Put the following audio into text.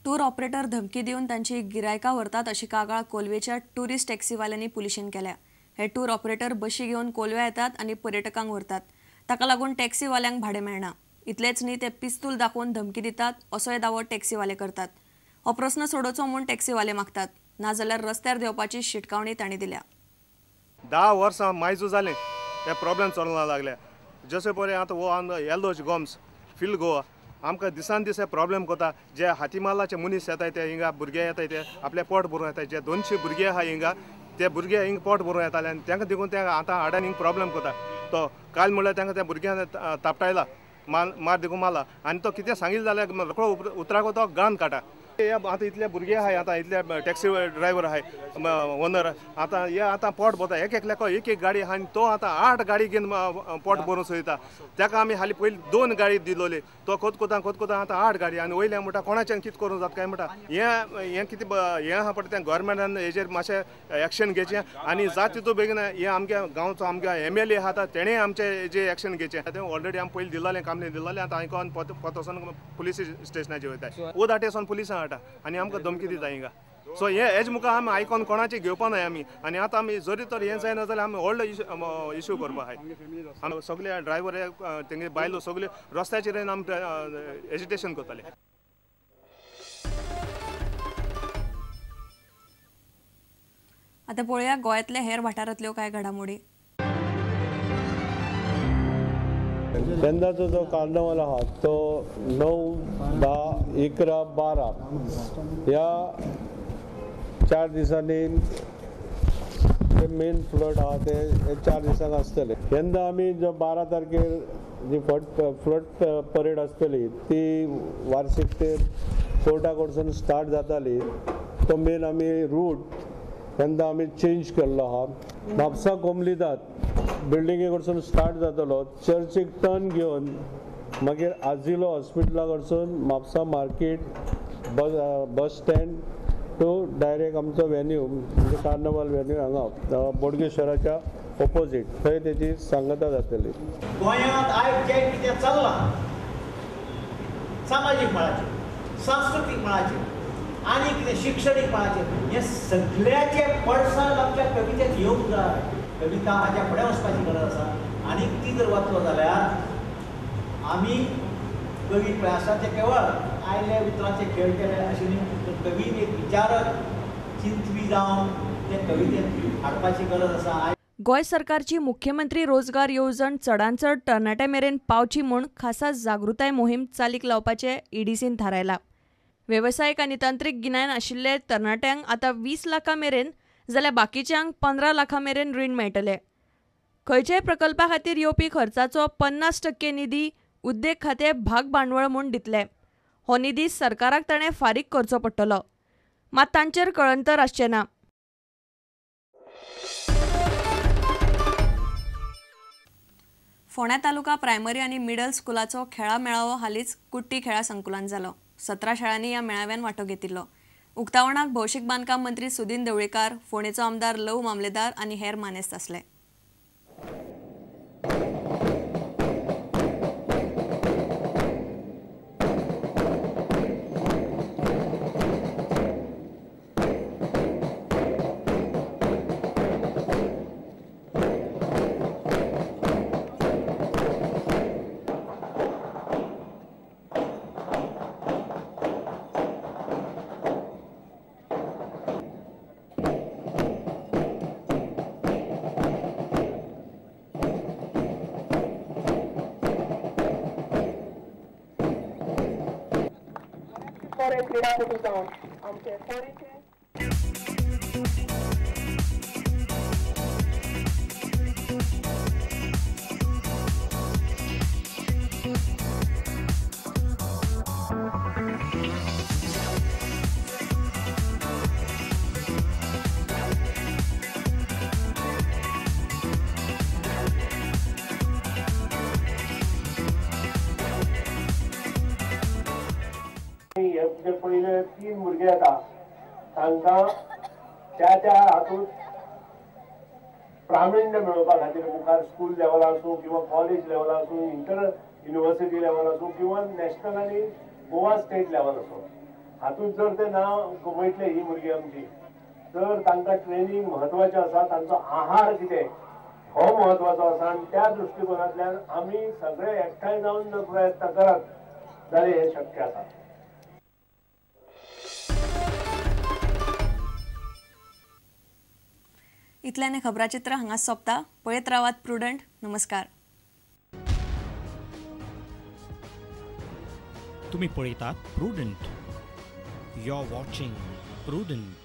Tour operator धमकी दिवन तांची गिरायकां व्हरतात अशी कागाळ कोलवेच्या टुरिस्ट टॅक्सीवाल्यांनी पुलिशेन केल्या. हे टूर ऑपरेटर बशी घेवन कोलव्या येतात आनी पर्यटकांक व्हरतात. ताका लागून टॅक्सीवाल्यांक भाडें मेळना. इतलेंच न्ही, ते पिस्तूल दाखोवन धमकी दितात असोय दावो टॅक्सीवाले करतात. हो प्रस्न सोडोवचो म्हूण टॅक्सीवाले मागतात, नाजाल्यार रस्त्यार देंवपाची शिटकावणी तांणी दिल्या. 10 वर्सां मायजू जालें हे प्रॉब्लेम चलना लागले. जशें पळय आतां हो येल्लोज गोम्स फिल गोवा आमकां दिसान दीस हे प्रॉब्लेम करता. जे हातीमालाचे मनीस येताय ते हिंगा भुरगे येताय ते आपले पोट भरून येताय. जे 200 भुरगे आहा हिंगा ते भुरगे हिंग पोट भरून येताले आनी तांकां देखून ते आतां हाडान हिंग प्रॉब्लेम करता. तो काल म्हणल्यार तांकां त्या भुरग्यांक तापटायला मार देखून मारला आनी तो कितें सांगिल्लें जाल्यार रोकडो उतराको तो गान काडटा. आतां इतले भुरगे आहाय, आतां इतले टॅक्सी ड्रायव्हर आहाय ओनर, आतां हे आतां पोट भरता. एक एकल्याको एक एक गाडी आहा आनी तो आतां 8 गाडी घेवन पोट भरून सोयता. ताका आमी हालीं पयलीं 2 गाडी दिलोली, तो खोत खोत आतां 8 गाडी आनी वयल्या म्हणटा कोणाच्यान कितें करूंक जाता काय म्हणटा. हें कितें हें आहा पळय तें गोवोरमेंटान हेजेर मातशें एक्शन घेवचें आनी जात तितू बेगीन हें आमच्या गांवचो आमच्या MLA आहा आतां तेणें आमचे हेजेर एक्शन घेवचें. तें ऑलरेडी आमी पयलीं दिल्लें कंप्लेन दिल्लें, आतां आयकोन परत वचोन पुलीस स्टेशनाचेर वयताय. ओदाटे वचोन पुलिसां हाडटा आनी आमकां धमकी दिता हिंगा. सो हे हेज मुखार आमी आयकोन कोणाचें घेवपा नाय आमी. आनी आतां आमी जरी तर हें जायना जाल्यार आमी व्हडलो इशू करपा आहाय. आमी सगळे ड्रायव्हर तेंगे बायलो सगळे रस्त्याचेर येवन आमी एजिटेशन करताले. आतां पळोवया गोंयांतल्या हेर वाठारांतल्यो कांय घडामोडी. यंदाचो जो कार्नवल आहा तो 9, 10, 11, 12 ह्या 4 दिसांनी ते मेन फ्लड आहा ते 4 दिसांक आसतले. यंदा आमी जो 12 तारखेर जी फ्लड परेड आसतली ती वार्षिक ते कोर्टा कडसून स्टार्ट जाताली तो मेन आमी रूट यंदा आमी चेंज केल्लो आहा. म्हापसा कोमलीदाद बिल्डिंगे कडसून स्टार्ट जातलो, चर्चीक टर्न घेवन मागीर आजिलो हॉस्पिटला कडसून Mapusa market bus stand to direct आमचो वेन्यू म्हणजे कार्नवल वेन्यू हांगा बोडगेश्वराच्या ओपोजीट थंय तेची सांगता जातली. गोंयांत आयज जें कितें चल्लां सामाजीक मळाचेर, सांस्कृतीक मळाचेर आनी कितें शिक्षणीक मळाचेर, हें सगळ्याचे पडसाद आमच्या कवितेंत येवंक जाय. कविता हाज्या फुडें वचपाची गरज आसा आनी ती जर वतलो जाल्यार आमी कवी पळय आसा ते केवळ आयले उतरांचे खेळ केले अशें न्ही, तर कवीन एक विचारक चिंतपी जावन ते कवितेंत हाडपाची गरज आसा. गोंय सरकारची मुख्यमंत्री रोजगार येवजण चडांत चड तरणाट्यां मेरेन पावची म्हूण खासा जागृताय मोहीम चालीक लावपाचें ईडीसीन थारायलां. वेवसायीक आनी तंत्रीक गिन्यान आशिल्ले तरणाट्यांक आतां 20 लाखां मेरेन जाल्यार बाकीच्यांक 15 लाखां मेरेन रीण मेळटलें. खंयच्याय प्रकल्पा खातीर येवपी खर्चाचो 50% निधी उद्देग खातें भाग भांडवळ म्हूण दितले. हो निधी सरकाराक ताणें फारीक करचो पडटलो, मात तांचेर कळंतर आसचें ना. फोंड्या तालुका प्रायमरी आनी मिडल स्कुलाचो खेळा मेळावो हालींच कुट्टी खेळा संकुलान जालो. 17 शाळांनी ह्या मेळाव्यान वांटो घेतिल्लो. उक्तावणाक भौशीक बांदकाम मंत्री सुदिन ढवळीकार, फोंडेचो आमदार लव मामलेदार आनी हेर मानेस्त आसले. पयले 3 भुरगे येता तांकां त्या त्या हातूंत प्राविण्य मेळोवपा खातीर मुखार स्कूल लेवल आसूं किंवा कॉलेज लेवल आसूं, इंटर युनिवर्सिटी लेवल आसूं किंवा नॅशनल आनी गोवा स्टेट लेवल आसूं, हातूंत जर ते नांव कमयतले ही भुरगीं आमची तर तांकां ट्रेनींग म्हत्वाचें आसा, तांचो आहार कितें हो म्हत्वाचो आसा आनी त्या दृश्टिकोनांतल्यान आमी सगळे एकठांय जावन जर प्रयत्न करत जाल्यार हें शक्य आसा. इतल्यान खबराचित्र हांगा सोंपता. पळयत रावात प्रुडंट. नमस्कार. तुम्ही पळयतात Prudent. You are watching Prudent.